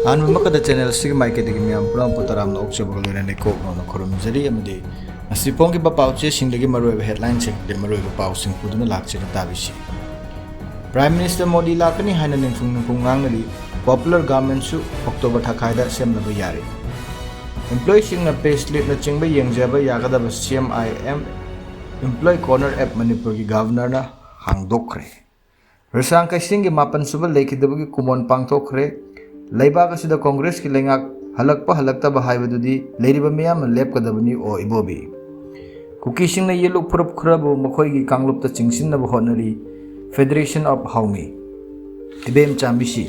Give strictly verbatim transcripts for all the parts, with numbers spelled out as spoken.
ꯑꯍꯥꯟꯕꯃꯛꯇꯗ channel ꯑꯁꯤꯒꯤ ꯃꯥꯏꯀꯩꯗꯒꯤ ꯃꯤꯌꯥꯝ ꯄꯨꯝꯅꯃꯛꯄꯨ ꯇꯔꯥꯝꯅ ꯑꯣꯛꯆꯕꯒ ꯂꯣꯏꯅꯅ ꯏꯀꯣꯛ ꯅꯧꯅ ꯈꯨꯔꯨꯝꯖꯔꯤ꯫ ꯑꯃꯗꯤ ꯉꯁꯤ ꯐꯣꯡꯈꯤꯕ ꯄꯥꯎꯆꯦꯁꯤꯡꯗꯒꯤ ꯃꯔꯨꯑꯣꯏꯕ ꯍꯦꯗꯂꯥꯏꯟꯁꯤꯡ ꯑꯃꯗꯤ ꯃꯔꯨꯑꯣꯏꯕ ꯄꯥꯎꯁꯤꯡ ꯄꯨꯗꯨꯅ ꯂꯥꯛꯆꯒꯦ꯫ ꯇꯥꯕꯤꯁꯤ꯫ ꯄ꯭ꯔꯥꯏꯝ ꯃꯤꯅꯤꯁꯇꯔ ꯃꯣꯗꯤ ꯂꯥꯛꯀꯅꯤ ꯍꯥꯏꯅ ꯅꯤꯡꯐꯨꯡ ꯅꯤꯡꯐꯨꯡ ꯉꯥꯡꯅꯔꯤ꯫ ꯄꯣꯄꯨꯂꯔ ꯒꯚꯔꯟꯃꯦꯟꯠꯁꯨ ꯑꯣꯛꯇꯣꯕꯔ ꯊꯥꯈꯥꯏꯗ ꯁꯦꯝꯅꯕ ꯌꯥꯔꯦ꯫ ꯏꯝꯄ꯭ꯂꯣꯌꯤꯁꯤꯡꯅ ꯄꯦ ꯁ꯭ꯂꯤꯞꯅꯆꯤꯡꯕ ꯌꯦꯡꯖꯕ ꯌꯥꯒꯗꯕ ꯁꯤ ꯑꯦꯝ ꯑꯥꯏ ꯑꯦꯝ ꯏꯝꯄ꯭ꯂꯣꯌꯤ ꯀꯣꯔꯅꯔ ꯑꯦꯞ ꯃꯅꯤꯄꯨꯔꯒꯤ ꯒꯚꯔꯅꯔꯅ ꯍꯥꯡꯗꯣꯛꯈ꯭ꯔꯦ꯫ ꯔꯤꯁꯥꯡ ꯀꯩꯁꯤꯡꯒꯤ ꯃꯥꯄꯟ ꯁꯨꯕ ꯂꯩꯈꯤꯗꯕꯒꯤ ꯀꯨꯃꯣꯟ ꯄꯥꯡꯊꯣꯛꯈ꯭ꯔꯦ꯫ ꯂꯩꯕꯥꯛ ꯑꯁꯤꯗ ꯀꯣꯡꯒ꯭ꯔꯦꯁꯀꯤ ꯂꯩꯉꯥꯛ ꯍꯜꯂꯛꯄ ꯍꯜꯂꯛꯇꯕ ꯍꯥꯏꯕꯗꯨꯗꯤ ꯂꯩꯔꯤꯕ ꯃꯤꯌꯥꯝꯅ ꯂꯦꯞꯀꯗꯕꯅꯤ ꯑꯣ ꯏꯕꯣꯕꯤ꯫ ꯀꯨꯀꯤꯁꯤꯡꯅ ꯌꯦꯜꯂꯨ ꯐꯨꯔꯨꯞ ꯈꯔꯕꯨ ꯃꯈꯣꯏꯒꯤ ꯀꯥꯡꯂꯨꯞꯇ ꯆꯤꯡꯁꯤꯟꯅꯕ ꯍꯣꯠꯅꯔꯤ꯫ Federation of Haumi꯫ ꯏꯕꯦꯝ ꯆꯥꯝꯕꯤꯁꯤ꯫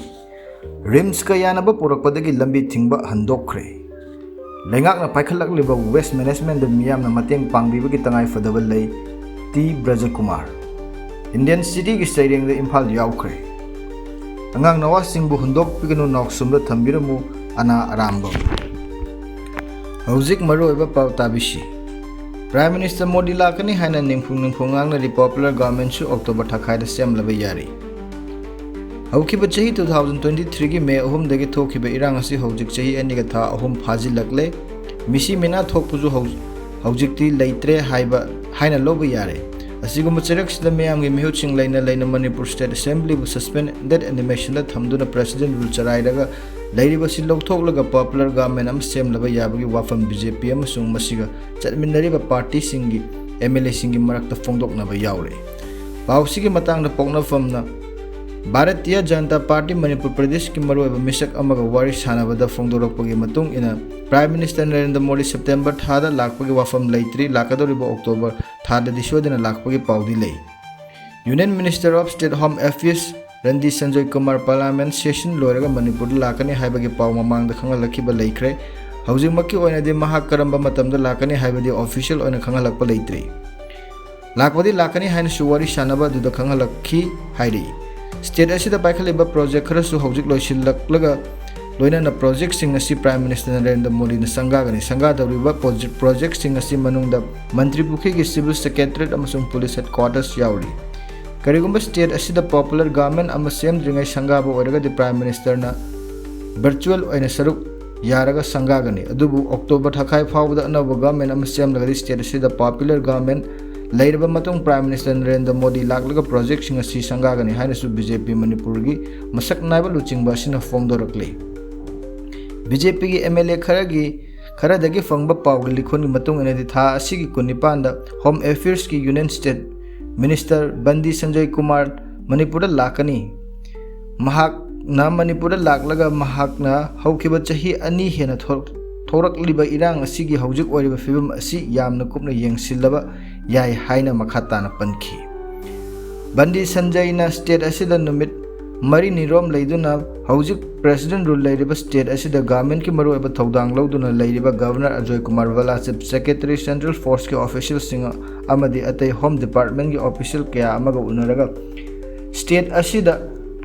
ꯔꯤꯝꯁꯀ ꯌꯥꯅꯕ ꯄꯨꯔꯛꯄꯗꯒꯤ ꯂꯝꯕꯤ ꯊꯤꯡꯕ ꯍꯟꯗꯣꯛꯈ꯭ꯔꯦ꯫ ꯂꯩꯉꯥꯛꯅ ꯄꯥꯏꯈꯠꯂꯛꯂꯤꯕ ꯋꯦꯁ ꯃꯦꯅꯦꯖꯃꯦꯟꯗ ꯃꯤꯌꯥꯝꯅ ꯃꯇꯦꯡ ꯄꯥꯡꯕꯤꯕꯒꯤ ꯇꯉꯥꯏꯐꯗꯕ ꯂꯩ꯫ ꯇꯤ ꯕ꯭ꯔꯖꯀꯨꯃꯥꯔ꯫ ꯏꯟꯗꯤꯌꯟ ꯁꯤꯇꯤꯒꯤ ꯁꯩꯔꯦꯡꯗ ꯏꯝꯐꯥꯜ ꯌꯥꯎꯈ꯭ꯔꯦ꯫ ꯑꯉꯥꯡ ꯅꯋꯥꯁꯤꯡꯕꯨ ꯍꯨꯟꯗꯣꯛꯄꯤꯒꯅꯨ, ꯅꯥꯎꯁꯨꯝꯗ ꯊꯝꯕꯤꯔꯝꯃꯨ꯫ ꯑꯅꯥ ꯑꯔꯥꯝꯕꯝ꯫ ꯍꯧꯖꯤꯛ ꯃꯔꯨꯑꯣꯏꯕ ꯄꯥꯎ ꯇꯥꯕꯤꯁꯤ꯫ ꯄ꯭ꯔꯥꯏꯝ ꯃꯤꯅꯤꯁꯇꯔ ꯃꯣꯗꯤ ꯂꯥꯛꯀꯅꯤ ꯍꯥꯏꯅ ꯅꯤꯡꯐꯨꯡ ꯅꯤꯡꯐꯨꯡ ꯉꯥꯡꯅꯔꯤ꯫ ꯄꯣꯄꯨꯂꯔ ꯒꯚꯔꯟꯃꯦꯟꯠꯁꯨ ꯑꯣꯛꯇꯣꯕꯔ ꯊꯥꯈꯥꯏꯗ ꯁꯦꯝꯂꯕ ꯌꯥꯔꯦ꯫ ꯍꯧꯈꯤꯕ ꯆꯍꯤ two thousand twenty threeꯒꯤ ꯃꯦ ꯑꯍꯨꯝꯗꯒꯤ ꯊꯣꯛꯈꯤꯕ ꯏꯔꯥꯡ ꯑꯁꯤ ꯍꯧꯖꯤꯛ ꯆꯍꯤ ꯑꯅꯤꯒ ꯊꯥ ꯑꯍꯨꯝ ꯐꯥꯖꯤꯜꯂꯛꯂꯦ꯫ ꯃꯤꯁꯤ ꯃꯤꯅꯥ ꯊꯣꯛꯄꯁꯨ ꯍꯧ-, ꯍꯧꯖꯤꯛꯇꯤ ꯂꯩꯇ꯭ꯔꯦ ꯍꯥꯏꯕ, ꯍꯥꯏꯅ ꯂꯧꯕ ꯌꯥꯔꯦ꯫ ꯑꯁꯤꯒꯨꯝꯕ ꯆꯩꯔꯛꯁꯤꯗ ꯃꯤꯌꯥꯝꯒꯤ ꯃꯤꯍꯨꯠꯁꯤꯡ ꯂꯩꯅ ꯂꯩꯅ ꯃꯅꯤꯄꯨꯔ ꯁ꯭ꯇꯦꯠ ꯑꯦꯁꯦꯝꯕ꯭ꯂꯤꯕꯨ suspended animationꯗ ꯊꯝꯗꯨꯅ ꯄ꯭ꯔꯦꯁꯤꯗꯦꯟꯠ ꯔꯨꯜ ꯆꯔꯥꯏꯔꯒ ꯂꯩꯔꯤꯕꯁꯤ ꯂꯧꯊꯣꯛꯂꯒ ꯄꯣꯄꯨꯂꯔ ꯒꯚꯔꯟꯃꯦꯟꯠ ꯑꯃ ꯁꯦꯝꯂꯕ ꯌꯥꯕꯒꯤ ꯋꯥꯐꯝ ꯕꯤ ꯖꯦ ꯄꯤ ꯑꯃꯁꯨꯡ ꯃꯁꯤꯒ ꯆꯠꯃꯤꯟꯅꯔꯤꯕ ꯄꯥꯔꯇꯤꯁꯤꯡꯒꯤ ꯑꯦꯝ ꯑꯦꯜ ꯑꯦꯁꯤꯡꯒꯤ ꯃꯔꯛꯇ ꯐꯣꯡꯗꯣꯛꯅꯕ ꯌꯥꯎꯔꯦ꯫ ꯄꯥꯎꯁꯤꯒꯤ ꯃꯇꯥꯡꯗ ꯄꯣꯛꯅꯐꯝꯅ ꯚꯥꯔꯇꯤꯌ ꯖꯅꯇꯥ ꯄꯥꯔꯇꯤ ꯃꯅꯤꯄꯨꯔ ꯄ꯭ꯔꯗꯦꯁꯀꯤ ꯃꯔꯨꯑꯣꯏꯕ ꯃꯤꯁꯛ ꯑꯃꯒ ꯋꯥꯔꯤ ꯁꯥꯟꯅꯕꯗ ꯐꯣꯡꯗꯣꯔꯛꯄꯒꯤ ꯃꯇꯨꯡ ꯏꯟꯅ, prime minister Narendra Modi September ꯊꯥꯗ ꯂꯥꯛꯄꯒꯤ ꯋꯥꯐꯝ ꯂꯩꯇ꯭ꯔꯤ, ꯂꯥꯛꯀꯗꯧꯔꯤꯕ ꯑꯣꯛꯇꯣꯕꯔ ꯊꯥꯗꯗꯤ ꯁꯣꯏꯗꯅ ꯂꯥꯛꯄꯒꯤ ꯄꯥꯎꯗꯤ ꯂꯩ꯫ Union Minister of State Home Affairs ꯔꯟꯗꯤ ꯁꯟꯖꯣꯏ ꯀꯨꯃꯥꯔ ꯄꯥꯔꯂꯤꯌꯥꯃꯦꯟꯠ ꯁꯦꯁꯟ ꯂꯣꯏꯔꯒ ꯃꯅꯤꯄꯨꯔꯗ ꯂꯥꯛꯀꯅꯤ ꯍꯥꯏꯕꯒꯤ ꯄꯥꯎ ꯃꯃꯥꯡꯗ ꯈꯪꯍꯜꯂꯛꯈꯤꯕ ꯂꯩꯈ꯭ꯔꯦ꯫ ꯍꯧꯖꯤꯛꯃꯛꯀꯤ ꯑꯣꯏꯅꯗꯤ ꯃꯍꯥꯛ ꯀꯔꯝꯕ ꯃꯇꯝꯗ ꯂꯥꯛꯀꯅꯤ ꯍꯥꯏꯕꯗꯤ ꯑꯣꯐꯤꯁꯤꯌꯦꯜ ꯑꯣꯏꯅ ꯈꯪꯍꯜꯂꯛꯄ ꯂꯩꯇ꯭ꯔꯤ꯫ ꯂꯥꯛꯄꯗꯤ ꯂꯥꯛꯀꯅꯤ ꯍꯥꯏꯅꯁꯨ ꯋꯥꯔꯤ ꯁꯥꯟꯅꯕ ꯑꯗꯨꯗ ꯈꯪꯍꯜꯂꯛꯈꯤ ꯍꯥꯏꯔꯤ꯫ ꯁ꯭ꯇꯦꯠ ꯑꯁꯤꯗ ꯄꯥꯏꯈꯠꯂꯤꯕ ꯄ꯭ꯔꯣꯖꯦꯛ ꯈꯔꯁꯨ ꯍꯧꯖꯤꯛ ꯂꯣꯏꯁꯤꯜꯂꯛꯂꯒ ꯂꯣꯏꯅꯅ ꯄ꯭ꯔꯣꯖꯦꯛꯁꯤꯡ ꯑꯁꯤ ꯄ꯭ꯔꯥꯏꯝ ꯃꯤꯅꯤꯁꯇꯔ ꯅꯔꯦꯟꯗ꯭ꯔ ꯃꯣꯗꯤꯅ ꯁꯪꯒꯥꯒꯅꯤ꯫ ꯁꯪꯒꯥꯗꯧꯔꯤꯕ ꯄ꯭ꯔꯣꯖꯦ-, ꯄ꯭ꯔꯣꯖꯦꯛꯁꯤꯡ ꯑꯁꯤ ꯃꯅꯨꯡꯗ ꯃꯟꯇ꯭ꯔꯤ ꯄꯨꯈ꯭ꯔꯤꯒꯤ ꯁꯤꯚꯤꯜ ꯁꯦꯀ꯭ꯔꯦꯇꯔꯤꯌꯦꯠ ꯑꯃꯁꯨꯡ ꯄꯨꯂꯤꯁ ꯍꯦꯗꯀ꯭ꯋꯥꯇꯔꯁ ꯌꯥꯎꯔꯤ꯫ ꯀꯔꯤꯒꯨꯝꯕ ꯁ꯭ꯇꯦꯠ ꯑꯁꯤꯗ ꯄꯣꯄꯨꯂꯔ ꯒꯚꯔꯟꯃꯦꯟꯠ ꯑꯃ ꯁꯦꯝꯗ꯭ꯔꯤꯉꯩ ꯁꯪꯒꯥꯕ ꯑꯣꯏꯔꯒꯗꯤ ꯄ꯭ꯔꯥꯏꯝ ꯃꯤꯅꯤꯁꯇꯔꯅ ꯚꯔꯆꯨꯋꯦꯜ ꯑꯣꯏꯅ ꯁꯔꯨꯛ ꯌꯥꯔꯒ ꯁꯪꯒꯥꯒꯅꯤ꯫ ꯑꯗꯨꯕꯨ ꯑꯣꯛꯇꯣꯕꯔ ꯊꯥꯈꯥꯏ ꯐꯥꯎꯕꯗ ꯑꯅꯧꯕ ꯒꯚꯔꯟꯃꯦꯟꯠ ꯑꯃ ꯁꯦꯝꯂꯒꯗꯤ ꯁ꯭ꯇꯦꯠ ꯑꯁꯤꯗ ꯄꯣꯄꯨꯂꯔ ꯒꯚꯔꯟꯃꯦꯟꯠ ꯂꯩꯔꯕ ꯃꯇꯨꯡ ꯄ꯭ꯔꯥꯏꯝ ꯃꯤꯅꯤꯁꯇꯔ ꯅꯔꯦꯟꯗ꯭ꯔ ꯃꯣꯗꯤ ꯂꯥꯛꯂꯒ ꯄ꯭ꯔꯣꯖꯦꯛꯁꯤꯡ ꯑꯁꯤ ꯁꯪꯒꯥꯒꯅꯤ ꯍꯥꯏꯅꯁꯨ ꯕꯤ ꯖꯦ ꯄꯤ ꯃꯅꯤꯄꯨꯔꯒꯤ ꯃꯁꯛ ꯅꯥꯏꯕ ꯂꯨꯆꯤꯡꯕ ꯑꯁꯤꯅ ꯐꯣꯡꯗꯣꯔꯛꯂꯤ꯫ ꯕꯤ ꯖꯦ ꯄꯤꯒꯤ ꯑꯦꯝ ꯑꯦꯜ ꯑꯦ ꯈꯔꯒꯤ, ꯈꯔꯗꯒꯤ ꯐꯪꯕ ꯄꯥꯎꯒꯤ ꯂꯤꯈꯨꯟꯒꯤ ꯃꯇꯨꯡ ꯏꯟꯅꯗꯤ ꯊꯥ ꯑꯁꯤꯒꯤ ꯀꯨꯟꯅꯤꯄꯥꯟꯗ ꯍꯣꯝ ꯑꯦꯐꯤꯌꯔꯁꯀꯤ union state minister Bandi Sanjay Kumar ꯃꯅꯤꯄꯨꯔꯗ ꯂꯥꯛꯀꯅꯤ꯫ ꯃꯍꯥꯛꯅ ꯃꯅꯤꯄꯨꯔꯗ ꯂꯥꯛꯂꯒ ꯃꯍꯥꯛꯅ ꯍꯧꯈꯤꯕ ꯆꯍꯤ ꯑꯅꯤ ꯍꯦꯟꯅ ꯊꯣꯛ-, ꯊꯣꯔꯛꯂꯤꯕ ꯏꯔꯥꯡ ꯑꯁꯤꯒꯤ ꯍꯧꯖꯤꯛ ꯑꯣꯏꯔꯤꯕ ꯐꯤꯕꯝ ꯑꯁꯤ ꯌꯥꯝꯅ ꯀꯨꯞꯅ ꯌꯦꯡꯁꯤꯜꯂꯕ ꯌꯥꯏ ꯍꯥꯏꯅ ꯃꯈꯥ ꯇꯥꯅ ꯄꯟꯈꯤ꯫ ꯕꯟꯗꯤ ꯁꯟꯖꯌꯅ ꯁ꯭ꯇꯦꯠ ꯑꯁꯤꯗ ꯅꯨꯃꯤꯠ ꯃꯔꯤꯅꯤꯔꯣꯝ ꯂꯩꯗꯨꯅ ꯍꯧꯖꯤꯛ ꯄ꯭ꯔꯦꯁꯤꯗꯦꯟꯠ ꯔꯨꯜ ꯂꯩꯔꯤꯕ ꯁ꯭ꯇꯦꯠ ꯑꯁꯤꯗ ꯒꯚꯔꯟꯃꯦꯟꯠꯀꯤ ꯃꯔꯨꯑꯣꯏꯕ ꯊꯧꯗꯥꯡ ꯂꯧꯗꯨꯅ ꯂꯩꯔꯤꯕ governor Ajay Kumar Bhalla, chief secretary, central ꯐꯣꯔꯁꯀꯤ ꯑꯣꯐꯤꯁꯤꯌꯦꯜꯁꯤꯡ ꯑꯃꯗꯤ ꯑꯇꯩ ꯍꯣꯝ ꯗꯤꯄꯥꯔꯠꯃꯦꯟꯠꯀꯤ ꯑꯣꯐꯤꯁꯤꯌꯦꯜ ꯀꯌꯥ ꯑꯃꯒ ꯎꯅꯔꯒ ꯁ꯭ꯇꯦꯠ ꯑꯁꯤꯗ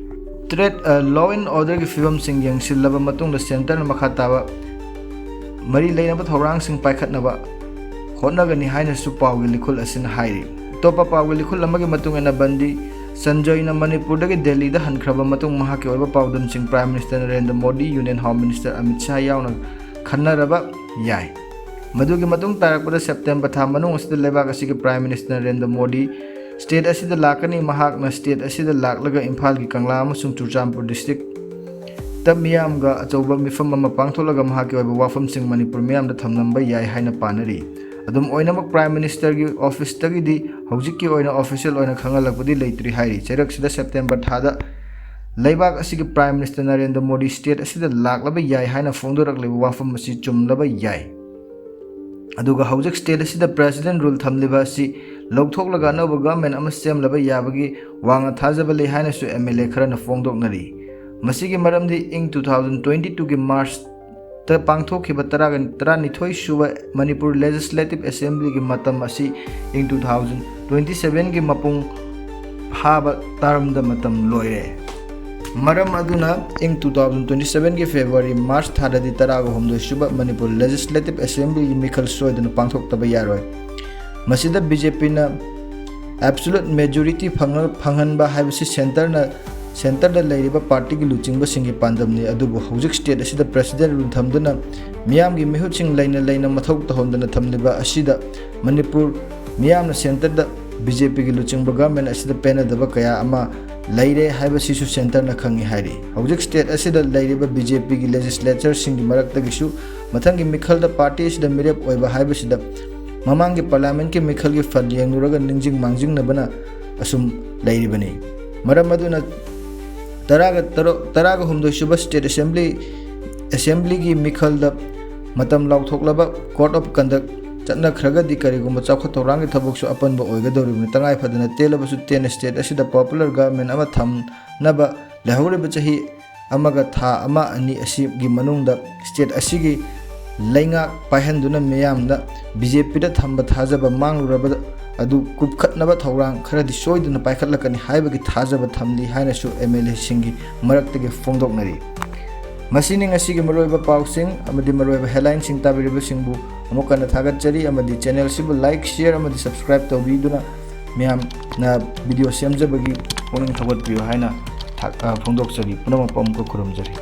ꯇ꯭ꯔꯦꯠ, ꯑ, ꯂꯣ ꯑꯦꯟ ꯑꯣꯔꯗꯔꯒꯤ ꯐꯤꯕꯝꯁꯤꯡ ꯌꯦꯡꯁꯤꯜꯂꯕ ꯃꯇꯨꯡꯗ ꯁꯦꯟꯇꯔꯅ ꯃꯈꯥ ꯇꯥꯕ ꯃꯔꯤ ꯂꯩꯅꯕ ꯊꯧꯔꯥꯡꯁꯤꯡ ꯄꯥꯏꯈꯠꯅꯕ ꯍꯣꯠꯅꯒꯅꯤ ꯍꯥꯏꯅꯁꯨ ꯄꯥꯎꯒꯤ ꯂꯤꯈꯨꯜ ꯑꯁꯤꯅ ꯍꯥꯏꯔꯤ꯫ ꯑꯇꯣꯞꯄ ꯄꯥꯎꯒꯤ ꯂꯤꯈꯨꯜ ꯑꯃꯒꯤ ꯃꯇꯨꯡ ꯏꯟꯅ ꯕꯟꯗꯤ ꯁꯟꯖꯣꯏꯅ ꯃꯅꯤꯄꯨꯔꯗꯒꯤ ꯗꯦꯜꯂꯤꯗ ꯍꯟꯈ꯭ꯔꯕ ꯃꯇꯨꯡ ꯃꯍꯥꯛꯀꯤ ꯑꯣꯏꯕ ꯄꯥꯎꯗꯝꯁꯤꯡ prime minister Narendra Modi, union home minister Amit Shah ꯌꯥꯎꯅ ꯈꯟꯅꯔꯕ ꯌꯥꯏ꯫ ꯃꯗꯨꯒꯤ ꯃꯇꯨꯡ ꯇꯥꯔꯛꯄꯗ ꯁꯦꯞꯇꯦꯝꯕꯔ ꯊꯥ ꯃꯅꯨꯡ ꯑꯁꯤꯗ ꯂꯩꯕꯥꯛ ꯑꯁꯤꯒꯤ prime minister Narendra Modi state ꯑꯁꯤꯗ ꯂꯥꯛꯀꯅꯤ꯫ ꯃꯍꯥꯛꯅ ꯁ꯭ꯇꯦꯠ ꯑꯁꯤꯗ ꯂꯥꯛꯂꯒ ꯏꯝꯐꯥꯜꯒꯤ ꯀꯪꯂꯥ ꯑꯃꯁꯨꯡ ꯆꯨꯔꯆꯥꯟꯄꯨꯔ ꯗꯤꯁꯇ꯭ꯔꯤꯛꯇ ꯃꯤꯌꯥꯝꯒ ꯑꯆꯧꯕ ꯃꯤꯐꯝ ꯑꯃ ꯄꯥꯡꯊꯣꯛꯂꯒ ꯃꯍꯥꯛꯀꯤ ꯑꯣꯏꯕ ꯋꯥꯐꯝꯁꯤꯡ ꯃꯅꯤꯄꯨꯔ ꯃꯤꯌꯥꯝꯗ ꯊꯝꯂꯝꯕ ꯌꯥꯏ ꯍꯥꯏꯅ ꯄꯥꯅꯔꯤ꯫ ꯑꯗꯨꯝ ꯑꯣꯏꯅꯃꯛ, ꯄ꯭ꯔꯥꯏꯝ ꯃꯤꯅꯤꯁꯇꯔꯒꯤ ꯑꯣꯐꯤꯁꯇꯒꯤꯗꯤ ꯍꯧꯖꯤꯛꯀꯤ ꯑꯣꯏꯅ ꯑꯣꯐꯤꯁꯤꯌꯦꯜ ꯑꯣꯏꯅ ꯈꯪꯍꯜꯂꯛꯄꯗꯤ ꯂꯩꯇ꯭ꯔꯤ ꯍꯥꯏꯔꯤ꯫ ꯆꯩꯔꯛꯁꯤꯗ ꯁꯦꯞꯇꯦꯝꯕꯔ ꯊꯥꯗ ꯂꯩꯕꯥꯛ ꯑꯁꯤꯒꯤ prime minister Narendra Modi state ꯑꯁꯤꯗ ꯂꯥꯛꯂꯕ ꯌꯥꯏ ꯍꯥꯏꯅ ꯐꯣꯡꯗꯣꯔꯛꯂꯤꯕ ꯋꯥꯐꯝ ꯑꯁꯤ ꯆꯨꯝꯂꯕ ꯌꯥꯏ꯫ ꯑꯗꯨꯒ ꯍꯧꯖꯤꯛ ꯁ꯭ꯇꯦꯠ ꯑꯁꯤꯗ ꯄ꯭ꯔꯦꯁꯤꯗꯦꯟꯠ ꯔꯨꯜ ꯊꯝꯂꯤꯕ ꯑꯁꯤ ꯂꯧꯊꯣꯛꯂꯒ ꯑꯅꯧꯕ ꯒꯚꯔꯟꯃꯦꯟꯠ ꯑꯃ ꯁꯦꯝꯂꯕ ꯌꯥꯕꯒꯤ ꯋꯥꯡꯅ ꯊꯥꯖꯕ ꯂꯩ ꯍꯥꯏꯅꯁꯨ ꯑꯦꯝ ꯑꯦꯜ ꯑꯦ ꯈꯔꯅ ꯐꯣꯡꯗꯣꯛꯅꯔꯤ꯫ ꯃꯁꯤꯒꯤ ꯃꯔꯝꯗꯤ ꯏꯪ two thousand twenty twoꯒꯤ ꯃꯥꯔꯆꯇ ꯄꯥꯡꯊꯣꯛꯈꯤꯕ ꯇꯔꯥꯒ, ꯇꯔꯥꯅꯤꯊꯣꯏ ꯁꯨꯕ ꯃꯅꯤꯄꯨꯔ ꯂꯦꯖꯤꯁꯂꯦꯇꯤꯚ ꯑꯦꯁꯦꯝꯕ꯭ꯂꯤꯒꯤ ꯃꯇꯝ ꯑꯁꯤ ꯏꯪ two thousand twenty sevenꯒꯤ ꯃꯄꯨꯡ ꯐꯥꯕ ꯇꯔꯝꯗ ꯃꯇꯝ ꯂꯣꯏꯔꯦ꯫ ꯃꯔꯝ ꯑꯗꯨꯅ ꯏꯪ two thousand twenty sevenꯒꯤ ꯐꯦꯕ꯭ꯔꯨꯋꯥꯔꯤ, ꯃꯥꯔꯆ ꯊꯥꯗꯗꯤ ꯇꯔꯥꯒ ꯍꯨꯝꯗꯣꯏ ꯁꯨꯕ ꯃꯅꯤꯄꯨꯔ ꯂꯦꯖꯤꯁꯂꯦꯇꯤꯚ ꯑꯦꯁꯦꯝꯕ꯭ꯂꯤꯒꯤ ꯃꯤꯈꯜ ꯁꯣꯏꯗꯅ ꯄꯥꯡꯊꯣꯛꯇꯕ ꯌꯥꯔꯣꯏ꯫ ꯃꯁꯤꯗ ꯕꯤ ꯖꯦ ꯄꯤꯅ ꯑꯦꯕꯁꯣꯂꯨꯠ ꯃꯦꯖꯣꯔꯤꯇꯤ ꯐꯪꯉ-, ꯐꯪꯍꯟꯕ ꯍꯥꯏꯕꯁꯤ ꯁꯦꯟꯇꯔꯅ centreꯗ ꯂꯩꯔꯤꯕ partyꯒꯤ ꯂꯨꯆꯤꯡꯕꯁꯤꯡꯒꯤ ꯄꯥꯟꯗꯝꯅꯤ꯫ ꯑꯗꯨꯕꯨ ꯍꯧꯖꯤꯛ state ꯑꯁꯤꯗ president rule ꯊꯝꯗꯨꯅ ꯃꯤꯌꯥꯝꯒꯤ ꯃꯤꯍꯨꯠꯁꯤꯡ ꯂꯩꯅ ꯂꯩꯅ ꯃꯊꯧ ꯇꯧꯍꯟꯗꯅ ꯊꯝꯂꯤꯕ ꯑꯁꯤꯗ ꯃꯅꯤꯄꯨꯔ ꯃꯤꯌꯥꯝꯅ centreꯗ BJPꯒꯤ ꯂꯨꯆꯤꯡꯕ government ꯑꯁꯤꯗ ꯄꯦꯟꯅꯗꯕ ꯀꯌꯥ ꯑꯃ ꯂꯩꯔꯦ ꯍꯥꯏꯕꯁꯤꯁꯨ centreꯅ ꯈꯪꯏ ꯍꯥꯏꯔꯤ꯫ ꯍꯧꯖꯤꯛ state ꯑꯁꯤꯗ ꯂꯩꯔꯤꯕ BJPꯒꯤ legislatureꯁꯤꯡꯒꯤ ꯃꯔꯛꯇꯒꯤꯁꯨ ꯃꯊꯪꯒꯤ ꯃꯤꯈꯜꯗ party ꯑꯁꯤꯗ ꯃꯤꯔꯦꯞ ꯑꯣꯏꯕ ꯍꯥꯏꯕꯁꯤꯗ ꯃꯃꯥꯡꯒꯤ parliamentꯀꯤ ꯃꯤꯈꯜꯒꯤ ꯐꯜ ꯌꯦꯡꯂꯨꯔꯒ ꯅꯤꯡꯁꯤꯡ ꯃꯥꯡꯖꯤꯡꯅꯕꯅ ꯑꯁꯨꯝ ꯂꯩꯔꯤꯕꯅꯤ꯫ ꯃꯔꯝ ꯑꯗꯨꯅ ꯇꯔꯥꯒ ꯇꯔꯨꯛ, ꯇꯔꯥꯒ ꯍꯨꯝꯗꯣꯏ ꯁꯨꯕ state assembly, assemblyꯒꯤ ꯃꯤꯈꯜꯗ ꯃꯇꯝ ꯂꯥꯎꯊꯣꯛꯂꯕ code of conduct ꯆꯠꯅꯈ꯭ꯔꯒꯗꯤ ꯀꯔꯤꯒꯨꯝꯕ ꯆꯥꯎꯈꯠ ꯊꯧꯔꯥꯡꯒꯤ ꯊꯕꯛꯁꯨ ꯑꯄꯟꯕ ꯑꯣꯏꯒꯗꯧꯔꯤꯕꯅꯤ꯫ ꯇꯉꯥꯏ ꯐꯗꯅ ꯇꯦꯜꯂꯕꯁꯨ ten state ꯑꯁꯤꯗ popular government ꯑꯃ ꯊꯝꯅꯕ ꯂꯩꯍꯧꯔꯤꯕ ꯆꯍꯤ ꯑꯃꯒ ꯊꯥ ꯑꯃ ꯑꯅꯤ ꯑꯁꯤꯒꯤ ꯃꯅꯨꯡꯗ state ꯑꯁꯤꯒꯤ ꯂꯩꯉꯥꯛ ꯄꯥꯏꯍꯟꯗꯨꯅ ꯃꯤꯌꯥꯝꯅ BJPꯗ ꯊꯝꯕ ꯊꯥꯖꯕ ꯃꯥꯡꯂꯨꯔꯕ ꯑꯗꯨ ꯀꯨꯞꯈꯠꯅꯕ ꯊꯧꯔꯥꯡ ꯈꯔꯗꯤ ꯁꯣꯏꯗꯅ ꯄꯥꯏꯈꯠꯂꯛꯀꯅꯤ ꯍꯥꯏꯕꯒꯤ ꯊꯥꯖꯕ ꯊꯝꯂꯤ ꯍꯥꯏꯅꯁꯨ MLAꯁꯤꯡꯒꯤ ꯃꯔꯛꯇꯒꯤ ꯐꯣꯡꯗꯣꯛꯅꯔꯤ꯫ ꯃꯁꯤꯅꯤ ꯉꯁꯤꯒꯤ ꯃꯔꯨꯑꯣꯏꯕ ꯄꯥꯎꯁꯤꯡ ꯑꯃꯗꯤ ꯃꯔꯨꯑꯣꯏꯕ headlineꯁꯤꯡ ꯇꯥꯕꯤꯔꯤꯕꯁꯤꯡꯕꯨ ꯑꯃꯨꯛ ꯍꯟꯅ ꯊꯥꯒꯠꯆꯔꯤ ꯑꯃꯗꯤ channelꯁꯤꯕꯨ like, share ꯑꯃꯗꯤ subscribe ꯇꯧꯕꯤꯗꯨꯅ ꯃꯌꯥꯝꯅ video ꯁꯦꯝꯖꯕꯒꯤ ꯄꯨꯛꯅꯤꯡ ꯊꯧꯒꯠꯄꯤꯌꯨ ꯍꯥꯏꯅ ꯊꯥ-, ꯑ, ꯐꯣꯡꯗꯣꯛꯆꯔꯤ꯫ ꯄꯨꯝꯅꯃꯛꯄꯨ ꯑꯃꯨꯛꯀ ꯈꯨꯔꯨꯝꯖꯔꯤ꯫